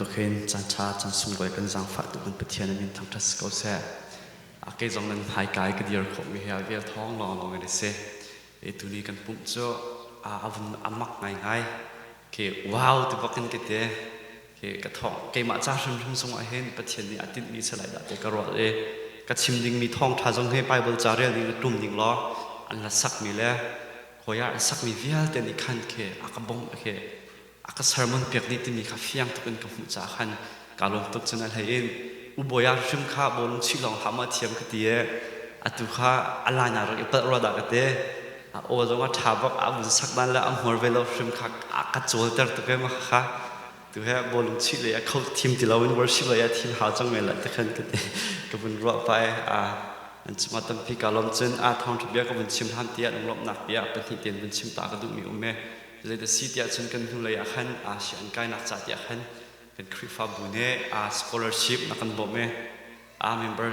bantuk hin caan ṭha caan sunglawi kan zaangfah tu kan Pathian a min thangṭhat si ko seh. A kei zong nan hmaikai ka dir khawhmi hi a vel thawng lawnglawng in a si. E tuni kan pumh cu a vun a mak ngaingai. Ke wow ti bak in ka ti. Ke ka thawng keimah ca hrimhrim zongah hin Pathian nih a tinhmi si lai dah ti ka ruah i ka chim dingmi thawngṭha zong hi Bible ca rel ding le tum ding law an la sakmi le khawi ah an sakmi vialte nih khan khi a ka bawmh khi a ka sermon piak dih timi kha fiang tuk in ka hmuh caah khan kaa lawm tuk. Cun a hlei in ubawi ah hrim kha bawlung chih lawng hlah maw thiam ka ti i atu kha a line ah rak i palh rua dah ka ti. A aw zong a ṭha bak, a vun sak dan le a hmur ve lo hrim kha a ka cawlter tuk i mah kha tu he bawlung chih lei a kho thim ti loin worship lei a thim hau cang men la ti khan ka ti ka vun ruah pai a an cungah tampi kaa lawm. Cun a thawngṭha bia ka vun chim hlan tiah lunglawmhnak bia pahnih tein vun chim ta ka duhmi um e. Zeidah si tiah cun kan hnulei ah khan aa an kainak ca tiah khan kan Khrihfabu nih aa scholarship na kan bawmh i aa member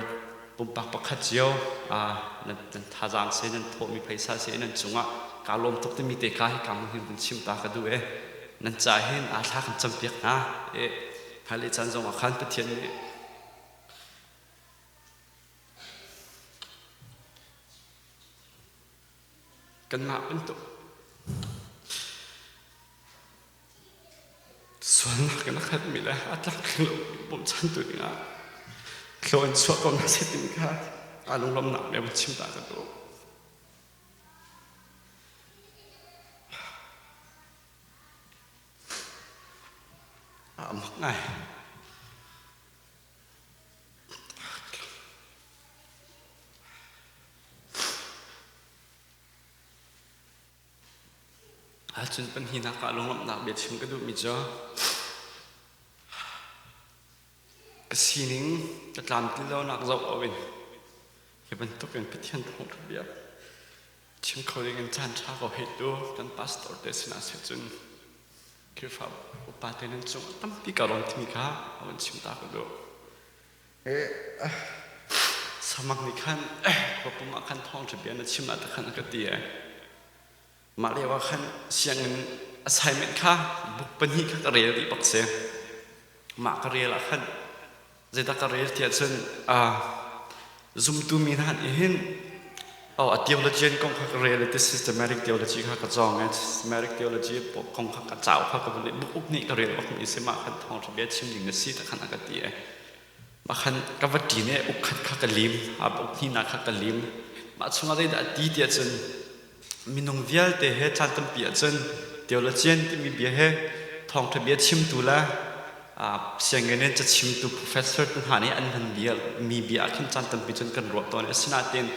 pumpak pakhat cio aa nan thazaang se nan thawhmi phaisa se nan cungah kaa lawm tuk timi te kha hi ka mun hin vun chim ta ka duh e. Nan ca hin aa thla kan campiak hna e. Hmailei caan zong ah khan Pathian nih kanmah bantuk sualnak in a khatmi le a tlak lo bawmchantu dingah thlaw in chuah ko hna seh timi kha aa lunglawmhnak bia vun chim ta ka duh. A mak ngai. Ahcun pahnihnak ah lunglawmhnak biachim ka duhmi cu ka sining ka tlamtlin lonak zoh loin hi bantukin Pathian thawngṭha bia chim kho dingin caan ṭha ko heitu kan pastor te sinah seh cun Khrihfa upa te nan cung tampi ka lawm timi kha a van chim ta ka duh. Samak nih khan khua pum ah khan thawngṭha bia na chim ah ta khan a ka ti ai. Mah lio ah khan sianginn assignment kha book pahnih kha ka rel dih bak si. Mah ka rel ah khan zeidah ka rel tiah cun zumtu mi hna nih hin oh a theologian kong kha ka rel i systematic theology kha ka cawng i systematic theology kong kha ka cau kha ka vun i book uk nih ka rel bak mi si. Mah khan thawngṭha bia chim ding na si ta khan a ka ti ai. Mah khan ka va ṭin i uk khat kha ka lim, a uk hnihnak kha ka lim. Mah chungah zeidah a ti tiah cun minung vialte he caan tampi ahcun theologian timi bia he thawngṭha bia chimtu le sianginn in cachimtu professor tu hna nih an hman bia mi bia ah khin caan tampi cun kan ruah tawn. Asinain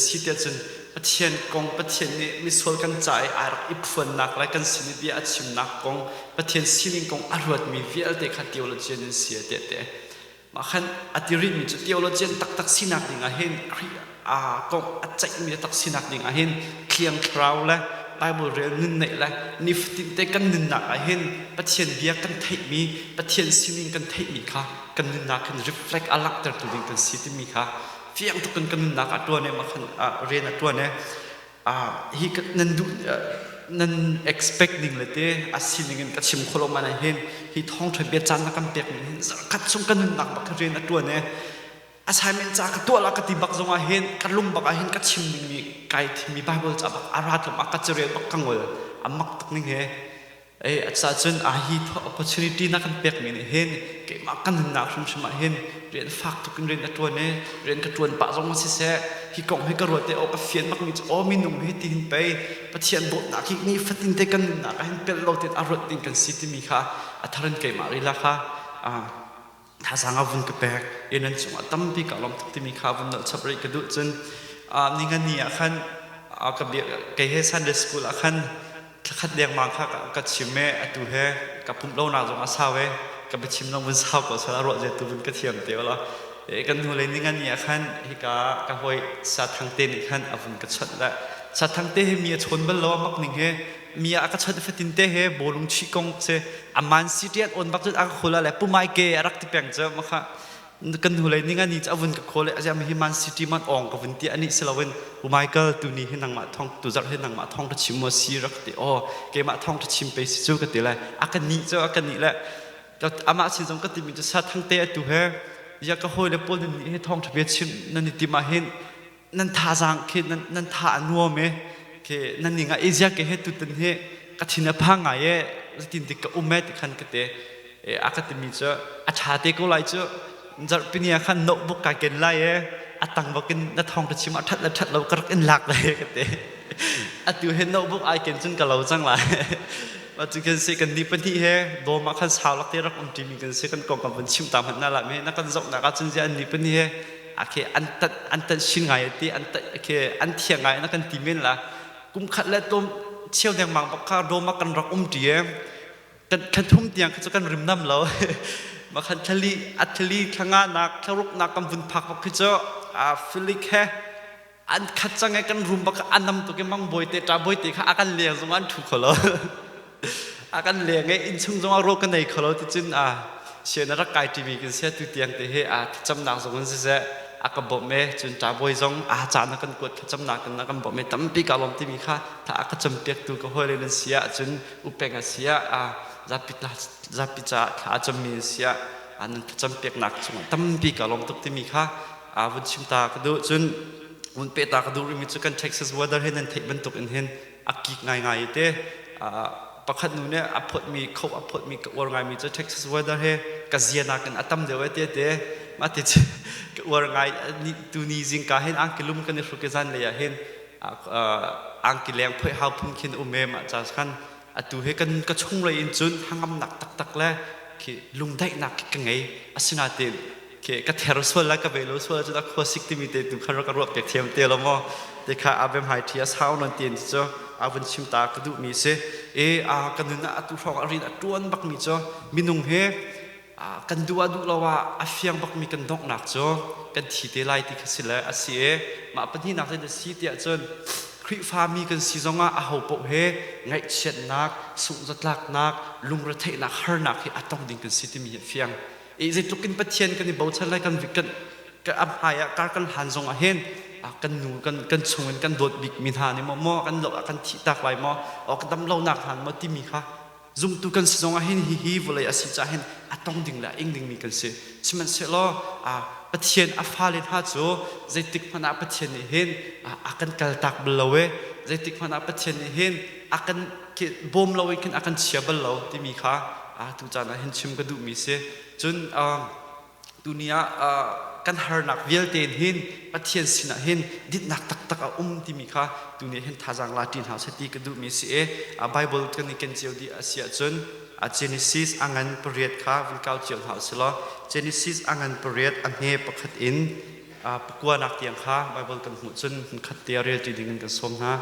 si tiah cun Pathian kong, Pathian nih misual kan ca i aa rak i phuannak le kan sin i bia a chimnak kong, Pathian sining kong a ruatmi vialte kha theologian an si a tehte. Mah khan a ti rihmi cu theologian taktak sinak ding ah hin Khrih aa kong a ceihmi taktak sinak ding ah hin Thiang Thlarau le Bible rel nun neih le nifatin te kan nunnak ah hin Pathian bia kan theihmi, Pathian sining kan theihmi kha kan nunnak hin reflect a langhtertu ding kan si timi kha fiang tuk in kan nunnak ah ṭuan i mah khan rian a ṭuan i hi nan duh nan expect ning le te a sining in ka chim kho lo man hin hi thawngṭha bia caan na kan pek ning hin zarkhat chung ka nunnak bak rian a ṭuan i assignment ca ka tuah la ka ti bak zong ah hin ka lung bak ah hin ka chim ding mi kai thimi Bible ca bak a rat lam ah ka carel bak ka ngol a mak tuk ning he. Ei a cun a hi opportunity na kan pekmi nih hin keimah kan nunnak hrimhrim ah hin rian fak tuk in rian a ṭuan i rian ka ṭuan pah zong siseh hi kong hi ka ruat i aw ka fian bakmi cu aw minung hi ti hin pei Pathian dawtnak hi ni fatin te kan nunnak ah hin pelh lo tein a ruat ding kan si timi kha a thar in keimah lila kha thazaang a vun ka pek i nan cungah tampi ka lawm tuk timi kha vun nolh chap rih ka duh. Cun ningani ah khan ka bia kei he Sunday school ah khan thlakhat dengmang kha ka chim e. Atu he ka pumh lonak zong a sau e, ka biachim zong vun sau ko sal a ruah tu vun ka thiam te wala e. Kan hnu lei ningani ah khan hika ka hoi sa thang te nih khan a vun ka chawnh le sa thang te he mi a chawn bal lo mak ning he mi a ka chawnh fatin te he bawlung chi kong se a Man City an on bak cun a ka khula le pumai ke a rak ti peng cu makha kan hnulei ning ani cu avun ka khole azia hi Man City man ong ka vun ti ani siloin pu Michael tu ni hi nangmah thong tu zarh hi nangmah thong ta chim mo si rak ti o keimah thong ta chim pe si cu ka ti le a ka ni cu a ka ni le. Amah sin zong ka timi cu sa thangte atu he ya ka hawi le pawl nan nih he thawngṭha bia chim nan i tim ah hin nan thazaang khi nan tha a nuam e khi nan ning ah Asia ke he tutan hi ka thin a phang ngai e zeitin dik ka um e ti khan ka te a ka timi cu a ṭha te ko lai cu zarhpini ah khan notebook ka ken lai e a tang bakin na thawng ka chim ah ṭhat le ṭhat lo ka rak in lak lai ka te atu he notebook ai ken cun ka lo cang lai ma cu kan si kan ni pahnih he dawm ah khan sau lak te rak um ṭimi kan si kan kong kan vun chim ta hmanh na la me na kan zoh nak ah cun zia an ni pahnih he akhe an tat an tat shin ngai ti an tat akhe an thiang ngai na kan ti men la kum khat le tlawm cheu dengmang bak kha dawm ah kan rak um ṭi e kan thla thum tiang kha cu kan rim nam lo ma khan thlali a thlali thlanga nak thlaruk nak kan vun phak bak khi cu a filik he an khat cang e kan rum bak a nam tuk i mang bawi te ṭa bawi te kha a kan leng zong an ṭhu kho lo a kan leng i innchung zong ah ro kan ei kho lo ti cun a sian a rak kai ṭimi kan sia tu tiang te hi a thlacamnak zong in siseh a ka bawmh e cun ṭa bawi zong a caan a kan kuat thlacamnak in a kan bawmh e tampi ka lawm timi kha tha a ka campiaktu ka hawile nan si ah cun upeng a si ah zapi zapi caah thla a cammi an si ah nan thlacam piaknak cungah tampi ka lawm tuk timi kha vun chim ta ka duh. Cun vun peh ta ka duh rihmi cu kan Texas weather he nan theih bantuk in hin a kik ngaingai te. Pakhat nu nih a phawtmi kho a phawtmi ka uar ngaimi cu Texas weather he ka zianak in a tam deuh te te mah ti ka uar ngai. Tuni zingka hin angki lum kan i hruk i zan lei ah hin angki leng phoih hau phun khin um e. Mah ca khan atu he kan ka chunglei in cun hangamnak taktak le khi lungdaihnak khi ka ngei. Asinain khi ka ther sual la ka ve lo sual cu a khua sik timi te tu khan ka ruak piak thiam te lo maw te kha abem hai thi a sau non tin cu a vun chim ta ka duh mi si e. A kan nun ah atu hrawng a rin a tuan bak mi cu minung he kan duh ah duh lo ah a fiang bak mi kan donghnak cu kan thi te lai ti kha si le a si e. Mah pahnihnak zei si tiah cun Khrihfami kan si zongah aho paoh he ngaihchiatnak, sunghzatlaknak, lungretheihnak, harnak hi a tong ding kan si timi hi a fiang. I zeitluk in Pathian kan i bochan lai, kan kan a hmai ah kar kan hlan zongah hin kan nu kan kan chung in kan dawt bik mi hna nih maw maw kan lo ah kan thih tak lai maw o ka dam lo nak hlan maw timi kha zumtu kan si zongah hin hihi vawlei a si caah hin a tong ding le a ing dingmi kan si. Sihmanhsehlaw Pathian a fale hna cu zeitik hmanh ah Pathian nih hin a kan kaltak bal lo e, zeitik hmanh ah Pathian nih hin a kan bawm lo in khin a kan chia bal lo timi kha tu caan ah hin chim ka duhmi si. Cun tuni ah kan harnak vialte in hin Pathian sinah hin dinhnak taktak a um timi kha tuni hin thazaang la ṭi hna seh ti ka duhmi si i. Bible kan i ken cio dih a si ahcun Genesis a ngan pariat kha vun kau cio hna usih law Genesis a ngan pariat a hme pakhat in pakuanak tiang kha Bible kan hmuh cun hmunkhat te rel ṭi ding in kan sawm hna.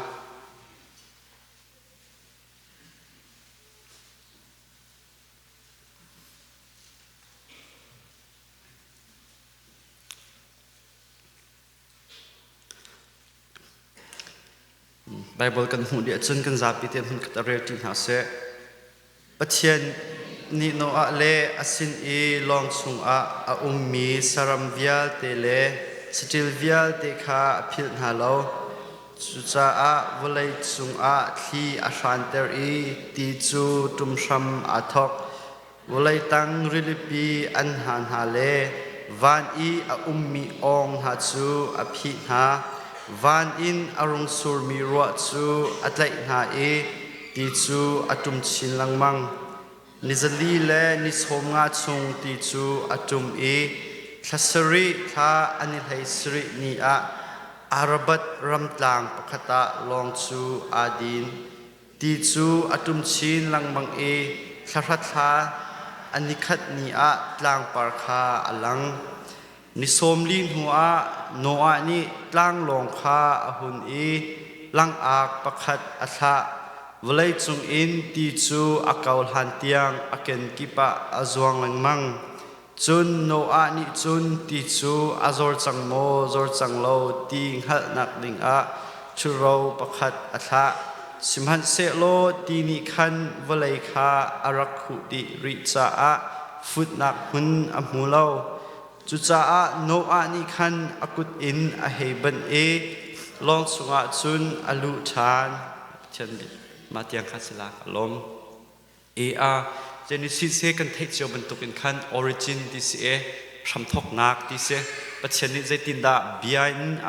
Baibal kan hmuh dih ahcun kan zapi te hmunkhat a rel ṭi hna seh. Pathian nih Noah le a sin i lawng chungah a ummi saram vialte le saṭil vialte kha a philh hna lo. Cucaah vawlei cungah thli a hranter i ti cu ṭum hram aa thawk. Vawlei tang rilipi an hna hna le van i a ummi awng hna cu a phih hna. Van in a rung surmi ruah cu a tlaih hna i ti cu a ṭum chin lengmang. Ni zali le ni sawm nga chung ti cu a ṭum i thla sarih thla an i hlei sarih ni ah Arabat ramtlang pakhat ah lawng cu aa din. Ti cu a ṭum chin lengmang i thlahra thla a nikhat ni ah tlangpar kha a lang. Ni 40 hnuah Noah nih tlanglawng kha a hun i langak pakhat a thlah. Vawleicung in ti cu a kau hlan tiang a kenkip ah a zuang lengmang. Cun Noah nih cun ti cu a zor cang maw, zor cang lo ti hngalhnak dingah ṭhuro pakhat a thlah. Sihmanhsehlaw ti nih khan vawlei kha a rak khuh dih rih caah futnak hmun a hmu lo. Cucaah Noah nih khan a kut in a hei banh i lawng chungah cun a luh ṭhan. Pathian mah tiang kha si la ka lawm. E a Genesis he kan theih cio bantukin khan origin ti si e, hramthawknak ti si. Pathian nih zeitindah bia in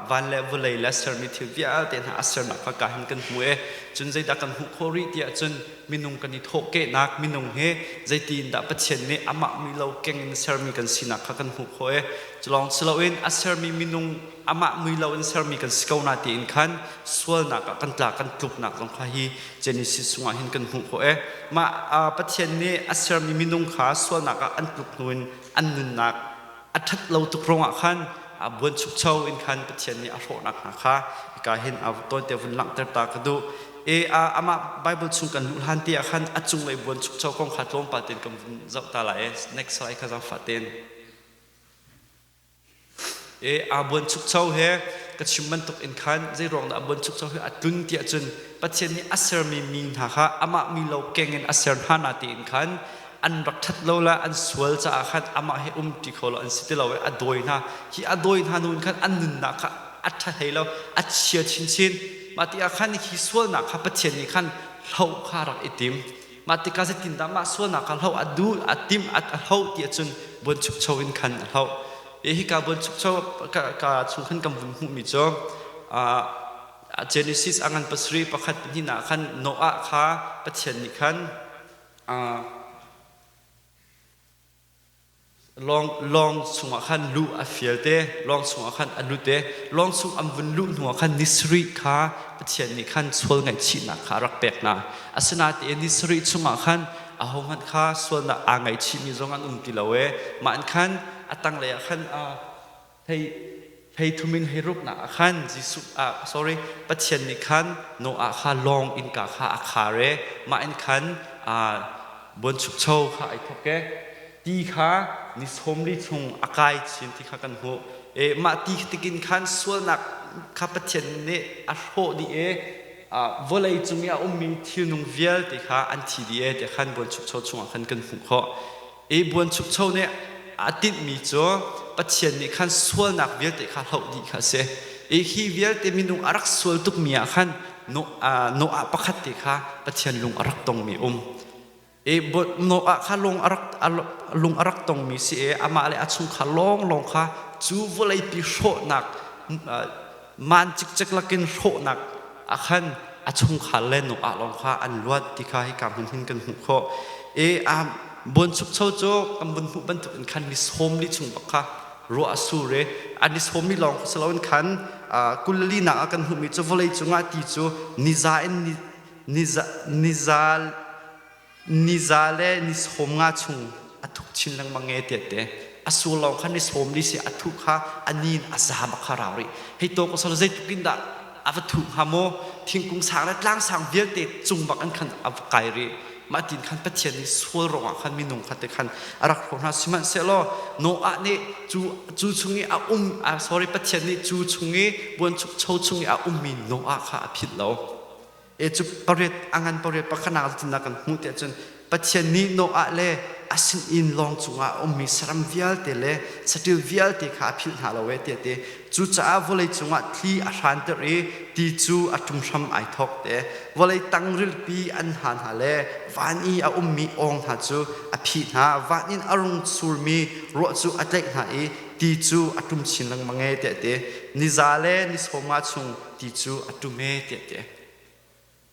van le vawlei le sermi thil vialte hna a sernak kha ka hin kan hmu e. Cun zeidah kan hmuh khawh rih tiah cun minung kan i thawhkehnak, minung he zeitindah Pathian nih amah mi lo keng in sermi kan sinak kha kan hmuh khawh e. Culawng si loin a sermi minung amah mui lo in sermi kan si ko na tiin khan sualnak ah kan tla kan tluknak zong kha hi Genesis chungah hin kan hmuh khawh e. Mah Pathian nih a sermi minung kha sualnak ah an tluk hnu in an nunnak a ṭhat lo tuk ruangah khan a buanchukcho in khan Pathian nih a hrawhnak hna kha hika hin a tawite vun langhter ta ka duh. E amah Bible chung kan luh hlan te ah khan a cunglei buanchukcho kong kha tlawmpal tein kan vun zoh ta lai e. Next slide kha zaangfah tein. E aa buanchukcho he ka chim bantuk in khan zeiruang dah a buanchukcho hi a tlun tiah cun Pathian nih a sermi mi hna kha amah mi lo keng in a ser hna na tiin khan an rak ṭhat lo le an sual caah khan amah he um ṭi kho lo an si ti lo i a dawi hna. Hi a dawi hna nu in khan an nunnak kha a ṭha hlei lo, a chia chinchin. Mah tikah khan hi sualnak kha Pathian nih khan hloh kha rak i tim. Mah tikah zeitindah mah sualnak kha hloh a duh, a timh, a hloh ti ahcun buanchukcho in khan a hloh. I hika buanchukcho ka, ka chung khan kan vun hmuhmi cu Genesis a ngan pasarih pakhat pahnih ah khan Noah kha Pathian nih khan Lawng chungah khan luh a fial te, lawng chungah khan a lut i lawng chung an vun luh hnuah khan ni sarih kha Pathian nih khan sual ngaihchihnak kha a rak pek hna. Asinain ni sarih chungah khan ahohmanh kha sualnak aa ngaihchihmi zong an um ti lo i mah in khan a tanglei ah khan hei hei thum in hei ruknak ah khan Jesuh ah sorry Pathian nih khan Noah kha lawng innka kha a khar i mah in khan buanchukcho kha ai thawk i ti kha ni 40 chung a kai chin ti kha kan hmuh. E mah ti tikin khan sualnak kha Pathian nih a hrawh dih i vawlei cung i a ummi thilnung vialte kha an thi dih e ti khan buanchukcho chungah khan kan hmuh khawh. I buanchukcho nih a tinhmi cu Pathian nih khan sualnak vialte kha hloh dih kha a si. I hi vialte minung a rak sual tukmi ah khan Noah pakhat te kha Pathian lung a rak tongmi um. I Noah kha lung a rak lung a rak tongmi si i amah le a chungkhar lawnglawng kha cu vawleipi hrawhnak man cikcek lakin hrawhnak ah khan a chungkhar le Noah lawng kha an luat ti kha hika hmun hin kan hmuh khawh. I buanchukcho cu kan vun hmuh bantuk in khan ni 40 chung bak kha ruah a sur i a ni 40 lawng si loin khan 24 nak ah kan hmuhmi cu vawlei cungah ti cu niza in niza niza niza le ni 50 chung a thuk chin lengmang e tiah te a sur lawng kha ni 40 si a thuh kha a ni in a za bak kha rau rih. Hei to ko sal zeitluk in dah a va thuh hnga maw? Thingkung sang le tlang sang vialte cung bak an khan a va kai rih. Mah tin khan Pathian nih sual ruangah khan minung kha te khan a rak hrawh hna. Sihmanhsehlaw Noah nih cu cu chung i a um sorry Pathian nih cu chung i buanchukcho chung i a ummi Noah kha a philh lo. E cu pariat a ngan pariat pakhatnak zeitindah kan hmuh tiah cun Pathian nih Noah le a sinin lawng cungah a ummi saram vialte le saṭil vialte kha a philh hna lo e tiah ti. Cucaah vawlei cungah thli a hranter i ti cu a ṭum hram ai thawk te. Vawlei tang rilpi an ha hna le van i a ummi awng hna cu a phih hna. Van in a rung surmi ruah cu a tlaih hna i ti cu a ṭum chin lengmang e tiah ti. Niza le ni 50 chung ti cu a ṭum e tiah ti.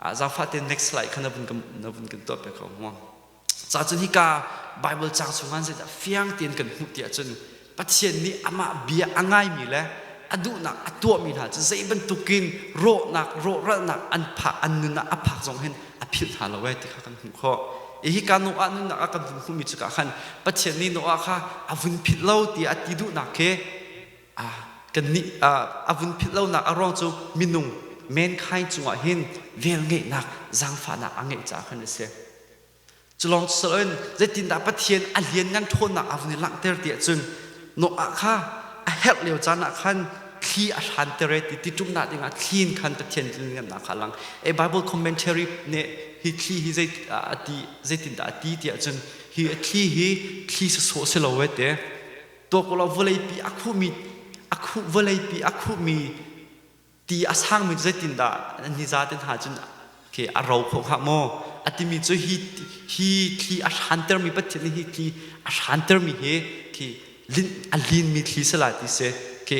Zaangfah tein next slide kha na vun kan na vun kan tuah piak ko mu. Ca cun hika Bible caang chungah zeidah fiang tein kan hmuh ti ahcun Pathian nih amah bia a ngaimi le a duhnak a tuahmi hna cu zei bantukin rawhnak rawhralnak an phak an nun ah a phak zong hin a philh hna lo eh ti kha kan hmuh khawh. I hika Noah nunnak ah kan vun hmuhmi cu ka khan Pathian nih Noah kha a vun philh lo ti a ti duhnak khi kannih a vun philh lonak a ruang cu minung mankind cungah hin velngeihnak zaangfahnak a ngeih caah khan a si. Culawng siloin zeitindah Pathian a lianngan ṭhawnnak a vun i langhter ti ahcun Noah kha a herh lio caan ah khan thli a hranter e ti ṭumnak dingah thli in khan Pathian lianngannak kha a lang. A Bible commentary nih hi thli hi zei a ti zeitindah a ti ti ahcun hi a thli hi thli sawsawh si lo e ti. Tuakulaw vawleipi a khuhmi a khuh vawleipi a khuhmi ti a sangmi cu zeitindah niza te hna cun khi a ro kho hnga maw? A timi cu hi hi thli a hrantermi Pathian nih hi thli a hrantermi hi khi lin a linmi thli si lai ti si. Khi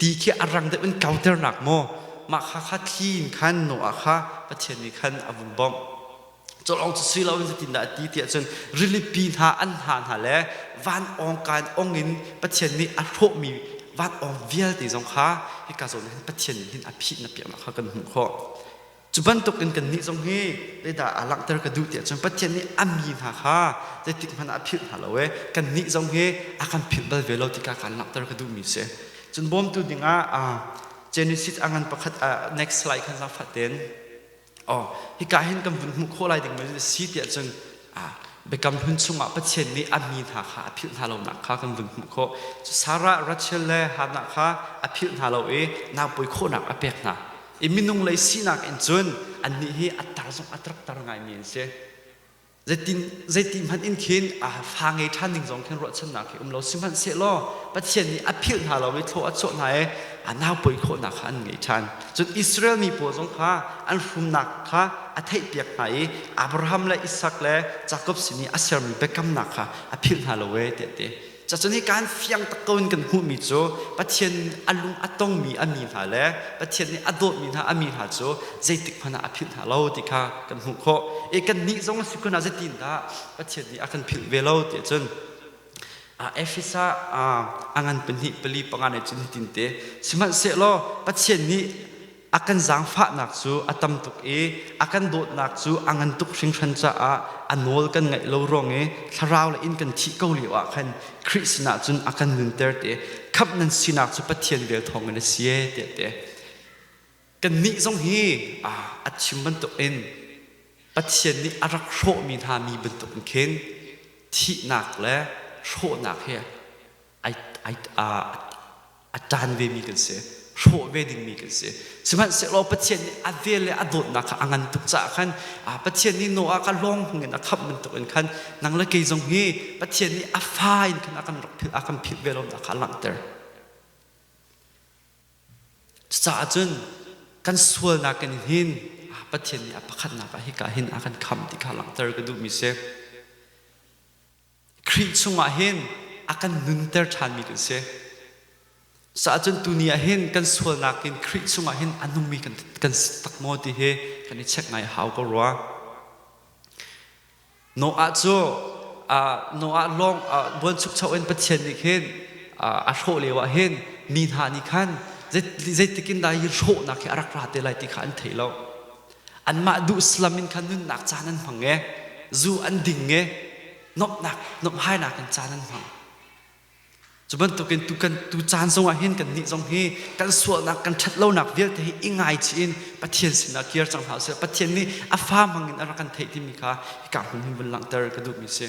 ti khi a rang deuh in kauternak maw mah kha kha thli in khan Noah kha Pathian nih khan a vun bawmh. Cu lawng cu si loin zeitindah a ti tiah cun rilipi hna an hna hna le van awngka in ong in Pathian nih a hrawhmi van awng vialte zong kha hika zawn hin Pathian nih hin a phih na piaknak kha kan hmuh khawh. Cu bantuk in kannih zong hi zeidah a langhter ka duh tiah cun Pathian nih a mi hna kha zeitik hmanh ah a philh hna lo e kannih zong hi a kan philh bal ve lo ti kha kan langhter ka duhmi si. Cun bawmtu dingah Genesis a ngan pakhat next slide khan zaangfah tein Oh, hika hin kan vun hmuh khawh lai ding mi si tiah cun Biakam Hlun chungah Pathian nih a mi hna kha a philh hna lonak kha kan vun hmuh khawh. Sarah, Rachel le Hannah kha a philh hna lo i naupawi khawhnak a pek hna. I minung lei sinak in cun annih hi a tar zong a tar ngaimi an si. Zeitin zeiti hmanh in khin fa ngei ṭhan ding zong khin ruahchannak hi um lo sihmanhsehlaw Pathian nih a philh hna lo i thlaw a chuah hna i a naupawi khawhnak kha an ngei ṭhan. Cun Israel mi pawl zong kha an hrumnak kha a theihpiak hna i Abraham le Isak le Jakob sin i a sermi biakamnak kha a philh hna lo ee tiah ti. Cacun hi kan fiang tak ko in kan hmuhmi cu Pathian a lung a tongmi a mi hna le Pathian nih a dawtmi hna a mi hna cu zeitik hmanh ah a philh hna lo ti kha kan hmuh khawh. E kan nih zong a si kun ah zeitin dah Pathian nih a kan philh ve lo ti cun Efesa a ngan pahnih pali panga ne cun hitin te sihmanhsehlaw Pathian nih a kan zaangfahnak cu a tam tuk i a kan dawtnak cu a ngan tuk hringhran caah a nawl kan ngaih lo ruang i thlarau le in kan thih ko lio ah khan Khrih sinah cun a kan nunter te khamh nan sinak cu Pathian vel thawngin a si e tiah te kannih zong hi a chim bantuk in Pathian nih a rak hrawhmi hna mi bantuk in khin thihnak le hrawhnak hi a ṭan vemi kan si hrawh ve dingmi kan si sihmanhsehlaw Pathian nih a vel le a dawtnak kha a ngan tuk caah khan Pathian nih Noah kha lawng hung in a khamh bantuk in khan nang le kei zong hi Pathian nih a fa in khan a kan rak philh a kan philh ve lonak kha a langhter cucaah cun kan sualnak in hin Pathian nih a pakhatnak ah hika hin a kan khamh ti kha langhter ka duhmi si Khrih chungah hin a kan nunter ṭhanmi kan si. Caah cun tuni ah hin kan sualnak in Khrih chungah hin a nungmi kan, kan si tak maw ti hi kan i check ngai hau ko rua. Noah cu Noah lawng buanchukcho in Pathian nih khin a hrawh lio ah hin mi hna nih khan zeitik in dah hi hrawhnak hi a rak ra te lai ti kha an thei lo. Anmah duh salam in khan nunnak caan an hmang e, zu an ding e, nuamhnak nuamhhainak in caan an hmang. Cu bantukin tu kan tu caan zongah hin kan nih zong hi kan sualnak kan ṭhatlonak vialte hi i ngaichih in Pathian sinah kir cang hna usih. Pathian nih a fa hmang in a rak kan theih timi kha hika hmun hin vun langhter ka duhmi si.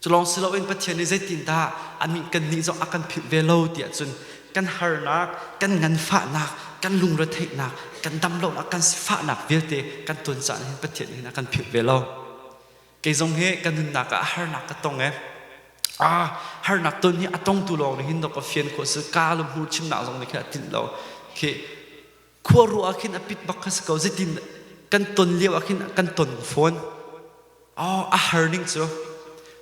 Cu lawng si loin Pathian nih zeitindah a min kan nih zong a kan philh ve lo tiah cun kan harnak, kan nganfahnak, kan lungretheihnak, kan damlonak, kan sifahnak vialte kan ton caan hin Pathian nih hin a kan philh ve lo. Kei zong hi ka nunnak ah harnak ka tong e. Ah, harnak ton hi a tongtu lawng nih hin dok ka fian khawh si ka le hmur chimnak zong nih khin a tinh lo. Khi khua ruah ah khin a pit bak kha si ko zeitin kan ton lio ah khin kan ton fawn. Oh, a har ning cu.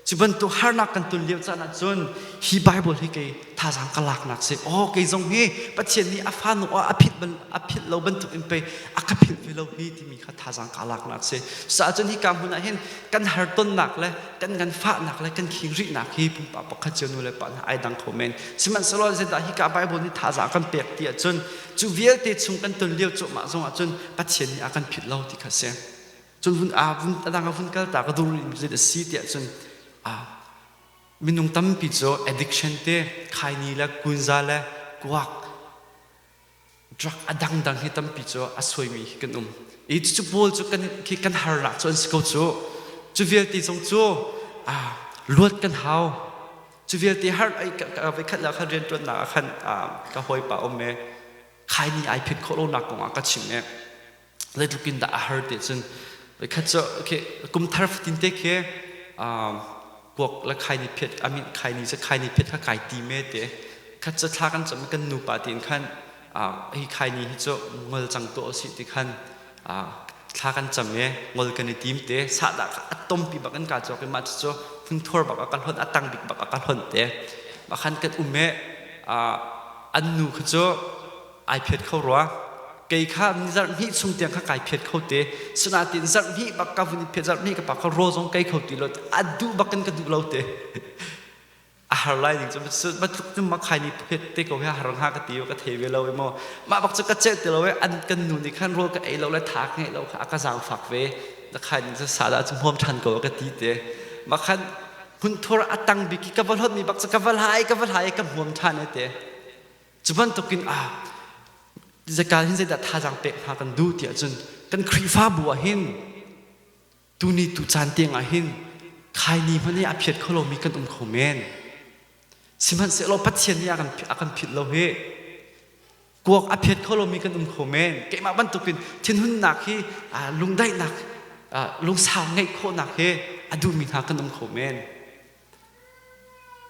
Cu bantuk harnak kan ton lio caan ah cun hi Bible hi kei thazaang ka laknak si. Oh, kei zong hi Pathian nih a fa nu ah a philh ban a philh lo bantuk in pei a ka philh ve lo hi timi kha thazaang ka laknak si. Cucaah cun hika hmun ah hin kan har tonnak le kan nganfahnak le kan khingrihnak hi pumpak pakhat cio nu le pa hna ai dang kho men. Sihmanhsehlaw zeidah hika Bible nih thazaang kan pek ti ahcun cu vialte chung kan ton lio cuahmah zong ah cun Pathian nih a kan philh lo ti kha si. Cun vun a vun a dang a vun kal ta ka dur in a si tiah cun a minung tampi cu addiction te khaini le kunza le kuak drug a dangdang hi tampi cu a suaimi hi kan um i cu pawl cu kan khi kan harnak cu an si ko cu cu vialte zong cu a luat kan hau cu vialte har ai ka voi khat la khan riantuannak ah khan ka hawipa um e khaini ai phit khawh lonak kong ah ka chim e zeitluk in dah a har ti cun khat cu okay kum thar fatin te khi kuak le khaini phiat I mean khaini cu khaini phiat kha kai ti me te khat cu thla kan cam kan nupa tiin khan hi khaini hi cu ngol cang to si ti khan. Thla kan cam i ngol kan i tim te. Sahdah kha a tompi bak in kaa cawk i mah cucu hmunthur bak ah ka hlonh, a tang bik bak ah ka hlonh te. Mah khan kan um i an nu kha cu ai phiat kho rua. Kei kha zarh hnih chung tiang kha kai phiat kho te. Sinain zarh hnih bak ka vun i phiat, zarh hnih ka pa kha rawl zong kei kho ti lo. A duh bak in ka duh lo te. A har lai ding cu batluk cu makhai ni phet te ko he har hnga ka ti ka thei ve lo i maw mah bak cu ka celh ti lo i an kan nu nih khan rawl ka ei lo le tha ka ngeih lo kha a ka zaangfak ve na khai ning cu sada cu hmuam ṭhan ko ka ti te mah khan hmunthur a tang bik i ka va hlot mi bak cu ka va hlai ka va hlai ka hmuam ṭhan te. Cu bantukin a zakal hin zeidah thazaang pek hna kan duh tiah cun kan Khrihfabu ah hin tuni tu caan tiang ah hin khaini hmanh hi a phiat kho lomi kan um kho men. Sihmanhsehlaw Pathian nih a kan philh lo hi. Kuak a phiat kho lomi kan um kho men. Keimah bantukin thinhunnak hi lungdaihnak, lungsau ngeih khawhnak hi a duhmi hna kan um kho men.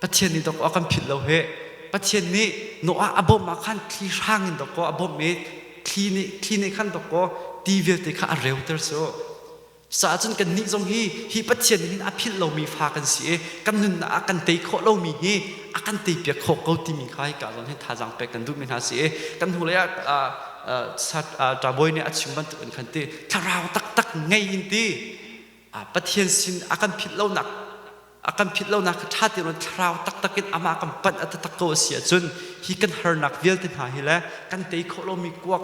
Pathian nih dawkaw a kan philh lo hi. Pathian nih Noah a bawmh ah khan thli hrang in dawkaw a bawmh i thli nih khan dawkaw ti vialte kha a reuter cu. Cucaah cun kannih zong hi hi Pathian nih hin a philh lomi fa kan si i kan nunnak ah kan tei khawh lomi hi a kan teipiak khawh ko timi kha hika zawn hin thazaang pek kan duhmi hna si i kan hnulei ah ṭabawi nih a chim bantuk in khan ti thlarau taktak ngei in ti Pathian sin a kan philh lonak a kan philh lonak kha ṭha tein thlarau taktak in amah kan panh a taktak ko a si ahcun hi kan harnak vialte hna hi le kan tei khawh lomi kuak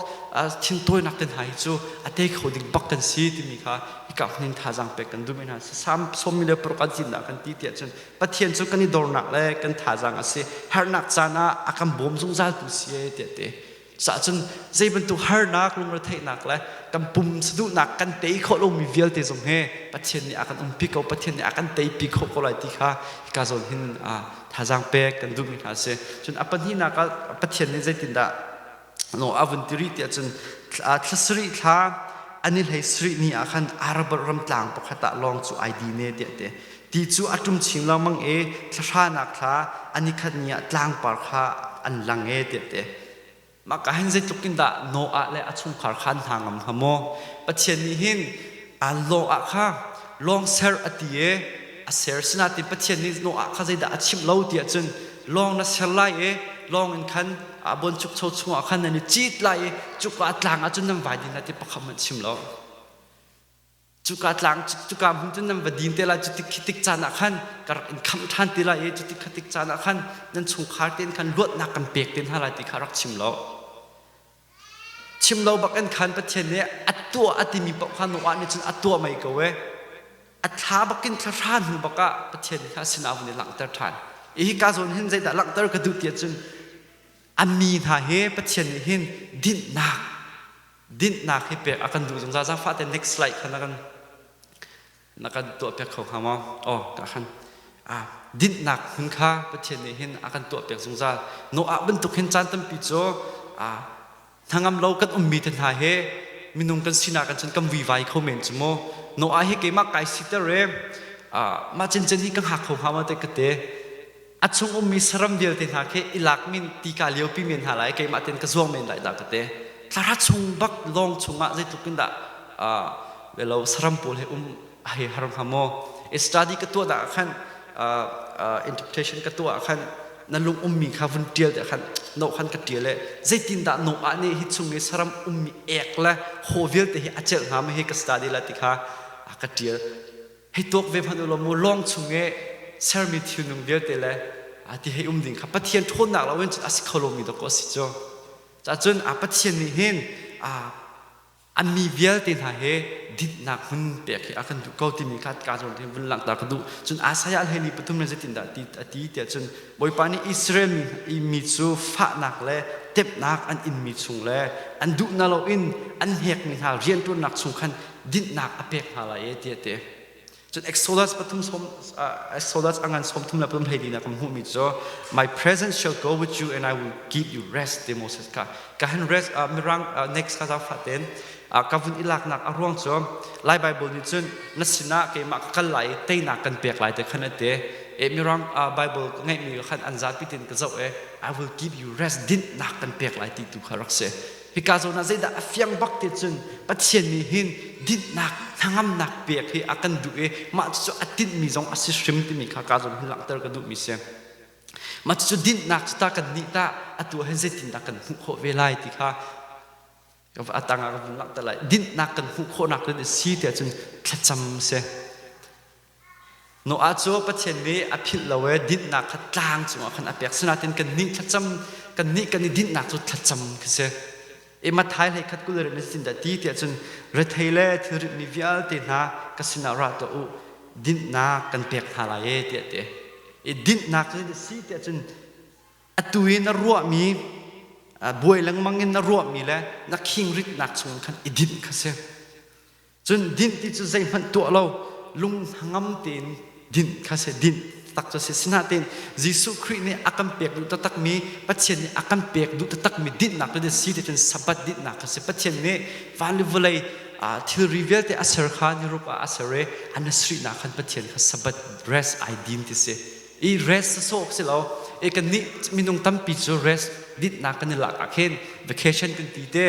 thintawinak te hna hi cu a tei kho ding bak kan si timi kha hika hmun in thazaang pek kan duhmi hna. Salm 46 an cinnak kan ti tiah cun Pathian cu kan i dornak le kan thazaang a si, harnak caan ah a kan bawm zungzal tu si e tiah ti. Cun zei bantuk harnak, lungretheihnak le kan pum saduhnak kan tei khawh lomi vialte zong hi Pathian nih a kan umpi ko, Pathian nih a kan teipi khawh ko lai ti kha hika zawn hin thazaang pek kan duhmi hna a si. Cun a pahnihnak ah Pathian nih zeitindah no a vun ti rih tiah cun thla sarih thla an i hlei sarih ni ah khan Arab ram tlang pakhat ah lawng cu ai din e tiah ti. Ti cu a ṭum chin lengmang i thla hranak thla an i khat ni ah tlangpar kha an lang e tiah ti. Mah ka hin zeitluk in dah Noah le a chungkhar kha an hna ngam hnga maw? Pathian nih hin Noah kha lawng ser a ti i a ser. Sinain Pathian nih Noah kha zeidah a chimh lo ti ahcun lawng na ser lai i lawng in khan a buanchukcho chungah khan nan i cit lai i cuka tlang ah cun nan vai din lai ti pakhat hmanh chim lo. Cuka tlang cuka hmun cun nan va din te lai, cutik khi tik caan ah khan ka rak in khamh ṭhan te lai i cutik kha tik caan ah khan nan chungkhar tein khan luatnak kan pek te hna lai ti kha rak chim lo. Chim lo bak in khan Pathian nih a tuah a timi paoh kha Noah nih cun a tuah mei ko e. A thla bakin thla hra hnu bak ah Pathian nih kha a sinah vun i langhter ṭhan. I hika zawn hin zeidah langhter ka duh ti ahcun a mi hna hi Pathian nih hin dinhnak Dinhnak hi pek a kan duh zungzal. Zaangfah te next slide kha na kan na kan tuah piak kho hnga maw? Oh, ka khan. Ah, dinhnak hmun kha Pathian nih hin a kan tuah piak zungzal. Noah bantuk hin caan tampi cu ah hnangam lo kan ummi te hna he minung kan sinak kan cun kan vuivai kho men cu mu. Noah hi keimah kai siter e ah mah cincin hi ka hngak kho hnga ma te ka te. A chung ummi saram vialte hna khi i lak min ti ka liopi men hna lai, keimah ten ka zuang men lai dah ka ti. Thlara chung bak lawng chungah zeitluk in dah velo saram pawl he um hei har hnga maw? Study ka tuah dah khan, interpretation ka tuah khan, na lung ummi kha vun tial te khan no khan ka tial e zeitin dah no ah nih hi chung i saram ummi ek le haw vialte hi a celh hnga ma hi ka study la ti kha ka tial. Hei tuak ve hmanh u law mu, lawng chung i sermi thilnung vialte le ti hei um ding kha Pathian ṭhawnnak lo in cun a si kho lomi dawkaw a si cu. Cacun a Pathian nih hin a mi vialte hna he dinhnak hmun pek hi a kan duh ko timi kha ka zawn hin vun langhter ka duh. Cun Isaiah 43 le zeitindah a ti tiah cun Bawipa nih Israel mi cu fahnak le temhnak an inmi chung le an duh na loin an hnekmi hna rianṭuannak chung khan dinhnak a pek hna lai e tiah ti. Cun Exodus pathum sawm Exodus a ngan 33 hlei kan hmuhmi cu "My presence shall go with you and I will give you rest" ti Moses kha ka han rest. Mirang next ka zaangfah ten ka vun i laknak a ruang cu Lai Bible nih cun na sinah keimah ka kal lai i teinak kan pek lai te khan a ti e. Mirang Bible ka ngeihmi khan an zapi tein ka zoh e, "I will give you rest", dinhnak kan pek lai ti tu kha rak si. Hika zawn ah zeidah a fiang bak ti cun Pathian nih hin dinhnak hnangamnak pek hi a kan duh i mah cucu a tinhmi zong a si hrim timi kha ka zawn hin langhter ka duhmi si. Mah cucu dinhnak cu ta kan nih tah atu ah hin zeitindah kan hmuh khawh ve lai ti kha a tang ah ka vun langhter lai. Dinhnak kan hmuh khawhnak ding a si tiah cun thlacam si. Noah cu Pathian nih a philh lo i dinhnak kha tlang cungah khan a pek. Sinain kannih thlacam kannih kan i dinhnak cu thlacam khi si. I Matthai hlei khat kul na sin dah ti tiah cun rethei le thilritmi vialte hna ka sinah ra tuah u dinhnak kan pek hna lai e tiah ti. I dinhnak cu si tiah cun atu i na ruahmi buai lengmang in na ruahmi le na khingritnak chung khan i dinh kha si. Cun dinh ti cu zeihmanh tuah lo lung hnangam tein dinh kha si dinh tak cu si. Sinain Jesuh Khrih nih a kan pek duh taktakmi Pathian nih a kan pek duh taktakmi dinhnak cu si ti cun Sabbath dinhnak kha si. Pathian nih van le vawlei thilri vialte a ser kha niruk ah a ser i a nasrihnak khan Pathian kha Sabbath rest ai din ti si. I rest sawh si lo e kan nih minung tampi cu rest dinhnak kan i lak ah khin vacation kan ti te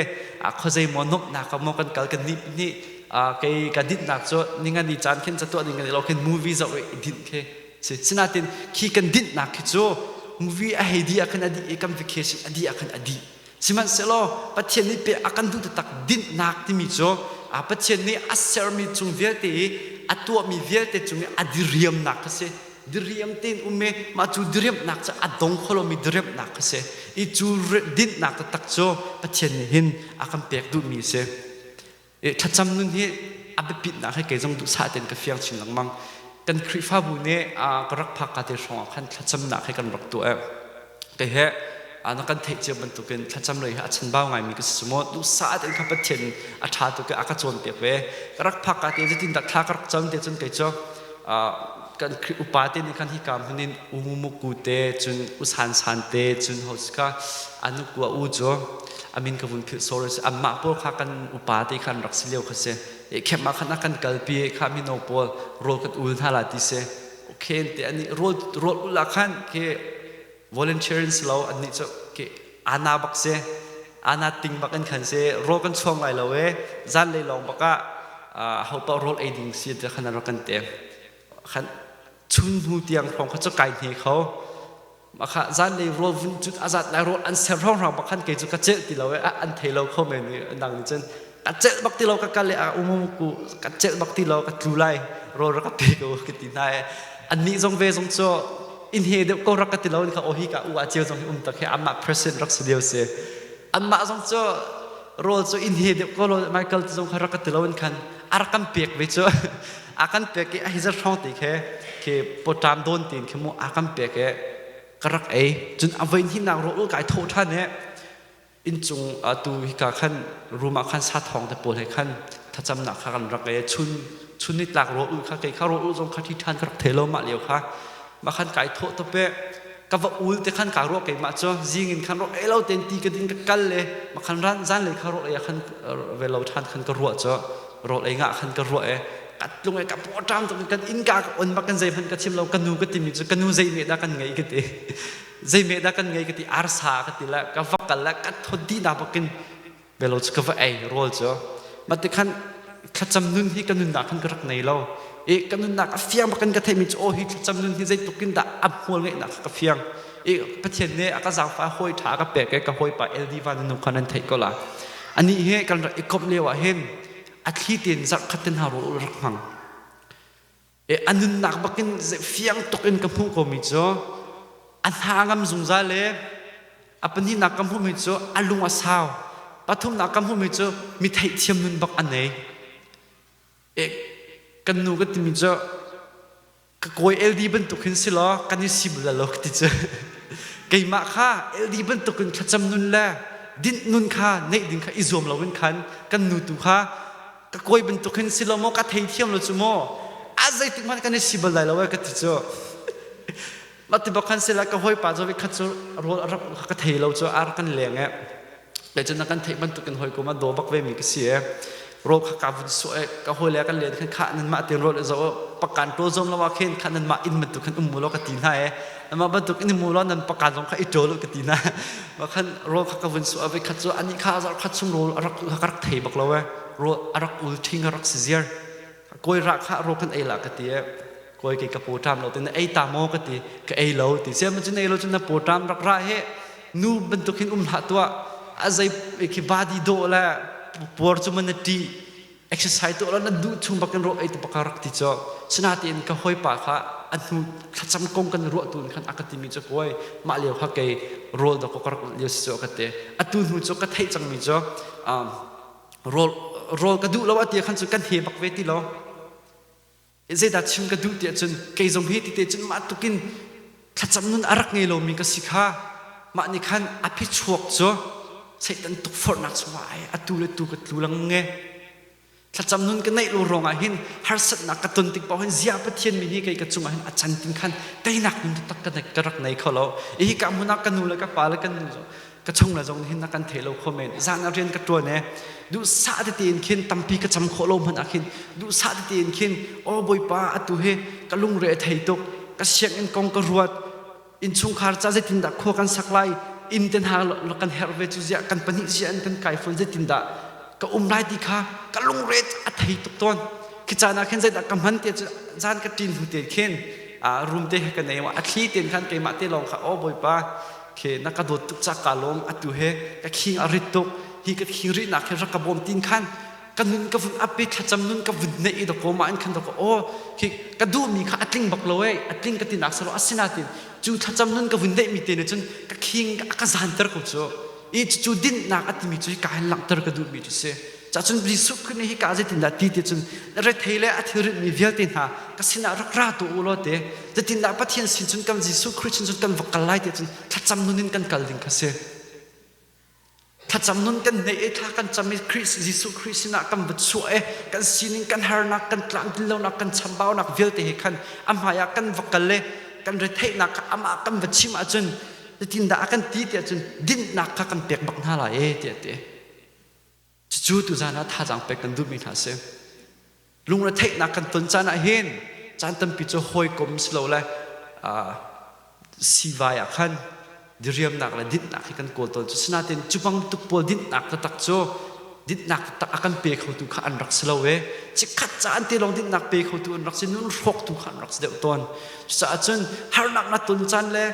a khuazei maw nomhnak ah maw kan kal kan nih nih kei ka dinhnak cu ningani caan khin catuah ding kan i lo khin movie zoh i dinh khi si. Sinain khi kan dinhnak khi cu movie a hei di ah khan a dih i kan vacation a dih ah khan a dih. Sihmanhsehlaw Pathian nih pe a kan duh taktak dinhnak timi cu Pathian nih a sermi cung vialte i a tuahmi vialte cung i a diriamnak kha si. Diriam tein um i mah cu diriamnak cu a dong kho lomi diriamnak kha si. I cu dinhnak taktak cu Pathian nih hin a kan pek duhmi a si. Thlacam nun hi a biapitnak hi kei zong duhsah tein ka fiang chin lengmang. Kan Khrihfabu nih ka rak phak ka te hrawng ah khan thlacamnak hi kan rak tuah. Kei he na kan theih cia bantukin thlacam lei hi a chanbau ngaimi ka si maw duhsah tein kha Pathian a ṭha tuk i a ka cawnpiak ve. Ka rak phak ka te zeitin dah thla ka rak cam te cun kei cu kan Khrih upa te nih khan hika hmun in u te cun u san san te cun ho kha anu kua u cu amin ka vun philh sorry si anmah pawl kha kan upa te khan rak si lio kha si e khem ah khan a kan kalpi kha mino pawl rawl kan ul hna la ti si okay te ani rawl rawl ul ah khan ke volunteer in si lo annih cu ke ana bak si ana ting bak in khan si rawl kan chuang lai lo e zan lei lawng bak ah ho pa rawl ei ding si te khan rak kan te khan chun hnu tiang hrawng kha cu kai hne kho Makha zanlei rawl vun cut a zat lai rawl an ser hrawng bak khan kei cu ka celh ti lo e an thei lo kho men i nang nih cun ka celh bak ti lo ka kal i a um ku ka celh bak ti lo ka tlu lai rawl rak ka pe ko ka ti hna e annih zong ve zong cu in he deuh ko rak ka ti lo kha ohi ka u a cio zong hi um tak he amah president rak si lio si anmah zong cu rawl cu in he deuh ko lo Michael zong kha rak ka ti lo in khan a rak kan pek ve cu a kan pek i a hi zat hrawng ti khe khi pawṭam dawn tiin khi mu a kan pek i ka rak ei. Cun a voi hnihnak rawl kai thawh ṭhan i inncung atu hika khan room ah khan sa thawng te pawl he khan thlacamnak kha kan rak ei. Chun chun nitlak rawl ul kha kei kha rawl ul zong kha thi ṭhan ka rak thei lo mah lio kha mah khan kai thawh top i ka va ul te khan ka ruah keimah cu zing in khan rawh ei lo ten ti ka din ka kal le ma khan ran zan lei kha rawl ei khan ve lo ṭhan khan ka ruah cu rawl ei ngah khan ka ruah e ka tlung e ka pawṭam tuk kan inn ka ka on bak kan zeihmanh ka chim lo ka nu ka timi cu ka nu zei meh dah kan ngei ka ti zei meh dah kan ngei ka ti arsa ka ti la ka va kal la ka thot dih na bakin belo cu ka va ei rawl cu mate khan thlacam nun hi ka nunnak khan ka rak nei lo i ka nunnak a fiang bakin ka theimi cu aw hi thlacam nun hi zeitlukin dah a hmual ngeihnak ka fiang i Pathian nih a ka zaangfah hawi ṭha a ka pek i ka hawipa LD van nu khan an theih ko la anih hi kan rak i komh lio ah hin a thli tein zarh khat ten ha rawl rak hmang e a nunnak bakin fiang tuk in ka hmuh komi cu a hna ngam zungzal e a pahnihnak ka hmuhmi cu a lung a sau pathumnak ka hmuhmi cu mi theihthiam nun bak a nei e kan nu ka timi cu ka kawi LD bantuk hin si law kan i si bal lo ka ti cu keimah kha LD bantuk in thlacam nun le dinh nun kha neih ding kha i zuam lo in khan kan nu tu kha ka kawi bantuk hin si lo maw ka theithiam lo cu maw a zeitik hmanh kan i si bal lai lo e ka ti cu mah ti bak khan sila ka hawipa cu khat cu rawl a rak ka thei lo cu ar kan leng e kei cu na kan theih bantukin hawikom a daw bak ve mi ka si e rawl kha ka vun suah e ka hawile kan len khan kha nan mah tein rawl i zo pakan ṭawl zom lo ah khin kha nan mah inn bantuk khan um mu law ka ti hna e. Amah bantuk in mu law nan paka zong kha i ṭawl u ka ti na. Ma khan rawl kha ka vun su a khat cu ani kha zarh khat chung rawl a rak ka rak thei bak lo e. Rawl a rak ul ṭhing a rak si ziar. Kawi ra kha rawl kan ei la ka ti e. Kawi kei ka paw ṭam lo ti na ei ta maw ka ti. Ka ei lo ti. Siam cun ei lo cun na paw ṭam rak ra he nu bantuk hin um hlah tuah. A zei khi body dawh le puar cu man na ṭih. Exercise tuah lo na duh chung bakin rawl ei tu baka rak ti cu sinain ka hawipa kha a hnu thlacam kong kan ruah tu in khan a ka timi cu kawi mah lio kha kei rawl dawk ka rak lio si cu ka ti. Atu hnu cu ka theih cangmi cu rawl rawl ka duh lo a ti khan cu kan he bak ve ti lo. Zeidah chim ka duh tiah cun kei zong hi tite cun mah tukin thlacam nun a rak ngei lomi ka si kha mah nih khan a phichuak cu Satan tukforhnak chungah ai atu le tu ka tlu lengmang e. Thlacam nun ka neih lo ruangah hin harsatnak ka ton tik paoh hin zia Pathian mi hi kei ka cungah hin a can tin khan teinak nun taktak ka rak nei kho lo. Hi ka hmun ah ka nu le ka pa le kan nu ka chung le zong hin na kan thei lo kho men. Zan ah rian ka ṭuan e, duhsah tete in khin tampi ka cam khawh lo hmanh ah khin duhsah tete in khin aw Bawipa, atu hi ka lungre a thei tuk, ka sianginn kong ka ruat, innchungkhar ca zeitindah khua kan sak lai, inn te hna kan herh ve cu, ziah kan pahnih ziah in kan kai fawn, zeitindah ka um lai ti kha ka lungre a thei tuk tawn. Khi caan ah khin zeidah ka hman ti cu zan ka ṭin hnu te khin room te ka nei, a thli ten khan keimah te lawng kha aw Bawipa, khi na ka dawt tuk ca ka lawm, atu he ka khing a rit tuk, hi ka khing rihnak hi rak ka bawm tin khan ka nun ka vun ap i thlacam nun ka vun neih i dakaw mah in khan dakaw aw khi ka duhmi kha a tling bak lo e, a tling ka ti nak salo. Asinain cu thlacam nun ka vun neih mi te nih cun ka khing a ka zanter ko cu i cu dinhnak a timi cu ka hin langhter ka duhmi cu si. Cacun Jesuh Khrih nih hika zeitindah ti ti cun rethei le a thilrit mi vialte hna ka sinah rak ra tu u law te, zeitindah Pathian sin cun kan Jesuh Khrih sin cun kan va kal lai ti cun thlacam nun in kan kal ding kha si. Thlacam nun kan neih i thla kan cam i Khrih Jesuh Khrih sinah kan va chuah i kan sining, kan harnak, kan tlamtlin lonak, kan chambaunak vialte he khan a hmai ah kan va kal i kan retheihnak kha amah kan va chim ahcun zeitindah a kan ti tiah cun dinhnak kha kan pek bak hna lai e tiah ti. Cucu tuzaan ah thazaang pek kan duhmi hna a si. Lungretheihnak kan ton caan ah hin caan tampi cu hawikom si lo le siivai ah khan diriamnak le dinhnak hi kan kawl tawn. Cu sinain cu bantuk pawl dinhnak taktak cu dinhnak taktak a kan pe khotu kha an rak si lo e. Chikkhat caan te lawng dinhnak pe khotu an rak si, nun hrawktu kha an rak si deuh tawn. Cucaah cun harnak na ton caan le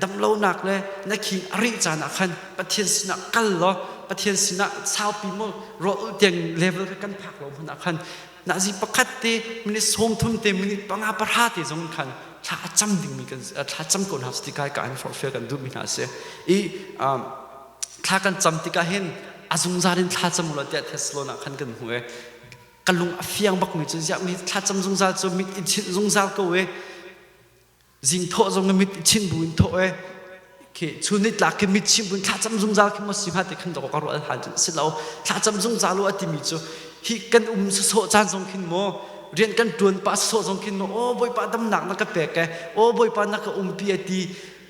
damlonak le na khing a rih caan ah khan Pathian sinah kal law Pathian sinah saupi maw ruah ulh tiang level kha kan phak lo hmanh ah khan nazi pakhat te minute 30 te, minute 5 pahra te zong khan thla a cam dingmi kan thla cam ko hna ti kai ka an forhfial kan duhmi hna a si. I thla kan cam tikah hin a zungzal in thla cam ulaw tiah Thessalon ah khan kan hmu e. Ka lung a fiang bakmi cu ziah mi thla cam zungzal cu mit in chinh zungzal ko e, zing thawh zong na mit i chinh bu in thawh e, khi chun ni tlak khi mit chim bu in thlacam zungzal khi maw si hnga ti khan ka ruah han cun si lo. Thlacam zungzal u a timi cu hi kan um sawsawh caan zong khin maw, rian kan tuan pah sawsawh zong khin maw, aw Bawipa, damnak na ka pek e, aw Bawipa, na ka umpi e ti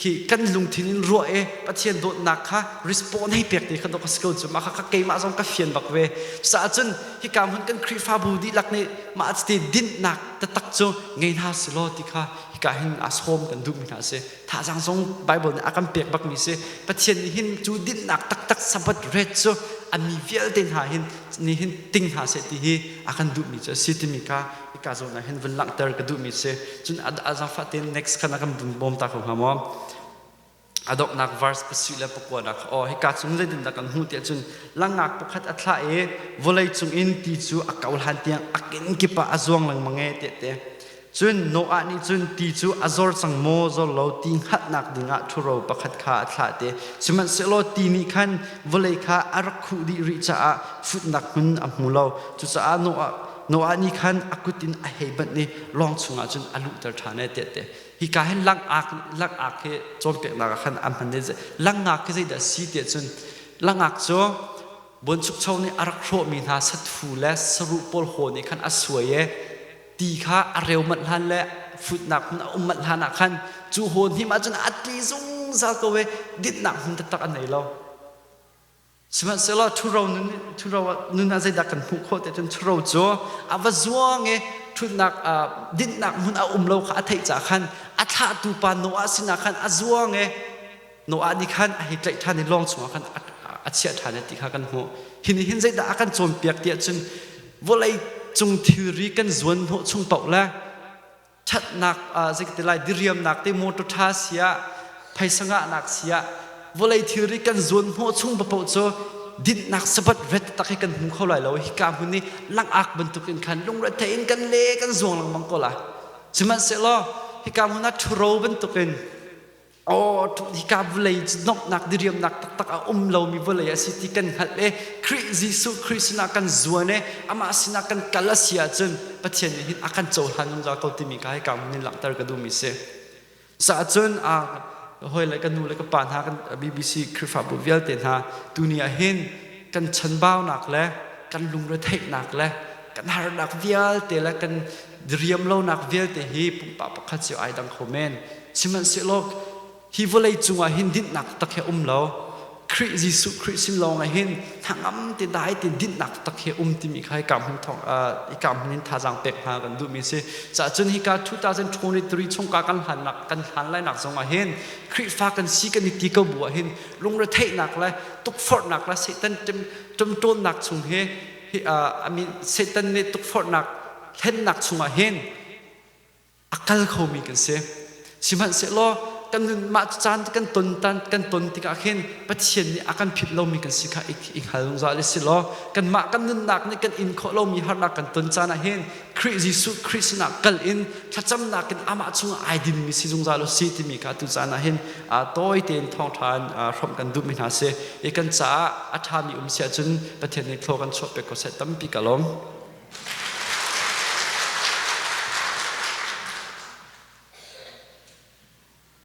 khi kan lungthin in ruah e, Pathian dawtnak kha respond hei pek te kha dok si ko cu. Mah kha keimah zong ka fian bak ve. Cucaah cun hika hmun kan Khrihfabu dihlak nih mah te dinhnak taktak cu ngei hna si law ti kha hika hin a sawm kan duhmi hna a si. Thazaang zong Bible nih a kan pek bakmi si. Pathian nih hin cu dinhnak taktak Sabbath ret cu a mi vialte hna hin nih hin ting hna seh ti hi a kan duhmi cu a si timi kha hika zawn ah hin vun langhter ka duhmi si. Cun a zaangfah tein next khan a kan bawm ta ko hnga maw? A donghnak verse pasarih le pakuanak. Aw, hika cung zeitindah kan hmuh tiah cun langak pakhat a thlah i vawlei cung in ti cu a ko hlan tiang a kenkip ah a zuang lengmang e tiah ti. Cun Noah nih cun ti cu a zor cang maw zor lo ti hngalhnak dingah ṭhuro pakhat kha a thlah ti. Sihmanhsehlaw ti nih khan vawlei kha a rak khuh dih rih caah futnak hmun a hmu lo. Cucaah Noah nih khan a kut in a hei banh i lawng chungah cun a luhter ṭhan e tiah ti. Hika hin langak langak hi cawnpiaknak ah khan an hman i langak hi zeidah si tiah cun langak cu buanchukcho nih a rak hrawhmi hna sathu le saruh pawl haw nih khan a suai i ti kha a reu manh hlan le futnak hmun a um manh hlan ah khan cu haw hnim ahcun a tli zungzal ko i dinhnak hmun taktak a nei lo. Sihmanhsehlaw ṭhuro nun, ṭhuro nun ah zeidah kan hmuh khawh ti cun ṭhuro cu a va zuang i ṭhutnak dinhnak hmun a um lo kha a theih caah khan a thlahtu pa Noah sinah khan a zuang i Noah nih khan a hei tlaih ṭhan i lawng chungah khan a chiah ṭhan i ti kha kan hmuh. Hi nih hin zeidah a kan cawnpiak tiah cun vawlei cung thilri kan zuan hnawh chung paoh le ṭhatnak zei lai diriamnak te motor ṭha siah phaisa ngahnak siah vawlei thilri kan zuan hnawh chung paoh cu dinhnak sabat ret tak hi kan hmu kho lai lo. Hika hmun i langak bantukin khan lungrethei in kan le kan zuang lengmang ko lai. Sihmanhsehlaw hika hmun ah ṭhuro bantukin Aw, hika vawlei cu nomhnak diriamnak taktak a um lomi vawlei a si ti kan hngalh i Khrih Jesuh Khrih sinah kan zuan i amah sinah kan kal a si ahcun Pathian nih hin a kan cohlan zungzal ko timi kha hika hmun in langhter ka duhmi si. Caah hawi le ka nu le ka pa hna kan BBC Khrihfabu vialte hna tuni ah hin kan chanbaunak le kan lungretheihnak le kan harnak vialte le kan diriam lonak vialte hi pumpak pakhat cio ai dang kho men. Sihmanhsehlaw hi vawlei cungah hin dinhnak tak hi um lo. Khrih Jesuh Khrih sin lawng ah hin hnangam te dai te dinhnak tak hi um timi kha hika hmun thawng hika hmun in thazaang pek hna kan duhmi si. Cah cun hika 2023 chungka kan hlannak kan hlan lainak zong ah hin Khrihfa kan si kan i ti ko bu ah hin lungretheihnak le tukforhnak le Satan ṭemṭawnnak chung hi I mean Satan nih tukforhnak hlennak chungah hin a kal khomi kan si. Sihmanhsehlaw kan nun mah caan kan ton tan kan ton tikah khin Pathian nih a kan philh lomi kan si kha i hngal zungzal i si law kanmah kan nunnak nih kan in khawh lomi harnak kan ton caan ah hin Khrih Jesuh Khrih sinah kal in thlacamnak in amah chungah ai dinmi si zungzal u si timi kha tu caan ah hin tawi tein thawngṭha in hrawmh kan duhmi hna si i kan caah a ṭhami um si ahcun Pathian nih thlaw kan chuah pek ko seh. Tampi ka lawm.